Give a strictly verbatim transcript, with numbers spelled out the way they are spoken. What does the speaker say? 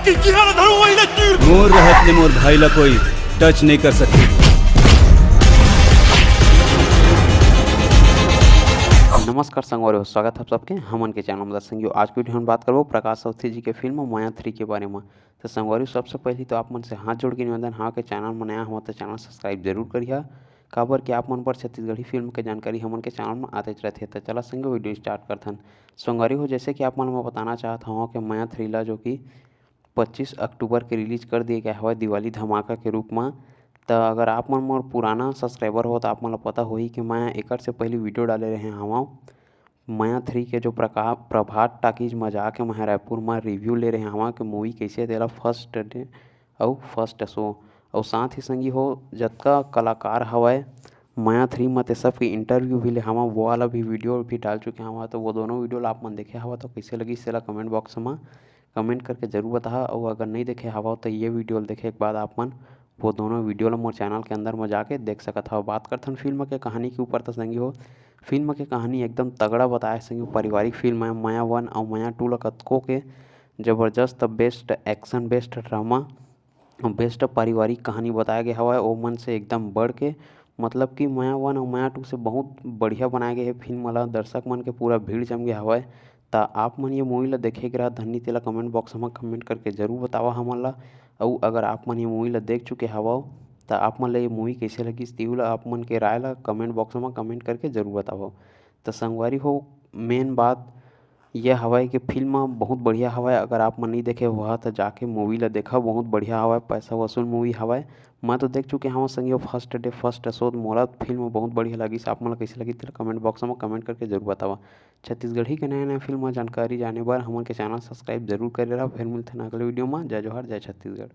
मोर रहत ले मोर भाई ला कोई टच नहीं कर सकते। नमस्कार संगवारी हो, स्वागत है आप सबके हमन के चैनल में। संगियो, आज के वीडियो में बात करबो प्रकाश अवस्थी जी के फिल्म माया थ्री के बारे में। तो संगवारी, सबसे पहले तो आप मन से हाथ जोड़ के निवेदन, हाँ के चैनल में नया हो तो चैनल सब्सक्राइब जरूर करिहा, काबर कि आप मन बर छत्तीसगढ़ी फिल्म के जानकारी हमन के चैनल में आते रहते। तो चला संगवारी, वीडियो स्टार्ट करथन। संगवारी हो, जैसे कि आप मन में बताना चाहत हूँ कि माया थ्री ला जो कि पच्चीस अक्टूबर के रिलीज कर दिए गए हवय दिवाली धमाका के रूप में। त अगर आप मन मोर पुराना सब्सक्राइबर हो तो आप मन ला पता होही कि मैं एकर से पहले वीडियो डाले रहे हवं माया थ्री के, जो प्रका प्रभात टाकीज में जाके मैं रायपुर में रिव्यू ले रहे हवं कि मूवी कैसे हे, तेला फर्स्ट डे अउ फर्स्ट शो। अउ साथ ही संगी हो, जतका कलाकार हवय माया थ्री में, ते सब के इंटरव्यू भी ले हवं, वो वाला भी वीडियो भी डाल चुके हवं। तो वो दोनों वीडियो ला आप मन देखे हवा तो कैसे लगिस, तेला कमेंट बॉक्स में कमेंट करके जरूर बताहा। अउ अगर नहीं देखे हवा तो ये वीडियो ल देखे के बाद आप मन वो दोनों वीडियो ल मोर चैनल के अंदर में जाके देख सकत हव। बात करथन फिल्म के कहानी के ऊपर, त संगी हो, फिल्म के कहानी एकदम तगड़ा बताए संगी हो। पारिवारिक फिल्म है। माया वन अउ माया टू ल कतको के जबरदस्त best action, best drama, best पारिवारिक कहानी बताया गया हवय। ओ मन से एकदम बढ़ के, मतलब कि माया वन अउ माया टू से बहुत बढ़िया बनाए गए हे फिल्म ला। दर्शक मन के पूरा भीड़ जम गया हवय। त आप मन ये मूवी ला देखे के रहा धन्नी, तेला कमेंट बॉक्स में कमेंट करके जरूर बतावा हमन ला। अउ अगर आप मन ये मूवी ला देख चुके हवव त आप मन ला ये मूवी कैसे लगिस, तेहू ला आप मन के राय ला कमेंट बॉक्स में कमेंट करके जरूर बतावव। त संगवारी हो, मेन बात ये हवय कि फिल्म बहुत बढ़िया हवय। अगर आप मन नहीं देखे हुआ त जाके मूवी ला देखा, बहुत बढ़िया हवय, पैसा वसूल मूवी हवय। मैं तो देख चुके हवं संगी हो फर्स्ट डे फर्स्ट शो, मोला फिल्म बहुत बढ़िया लगिस। आप मन ला कैसे लगिस तेला कमेंट बॉक्स में कमेंट करके जरूर बतावा। छत्तीसगढ़ी के नया नया फिल्म जानकारी जाने बर हमन के चैनल सब्सक्राइब जरूर करे रहा। फिर मिलते हैं अगले वीडियो में। जय जोहार, जय छत्तीसगढ़।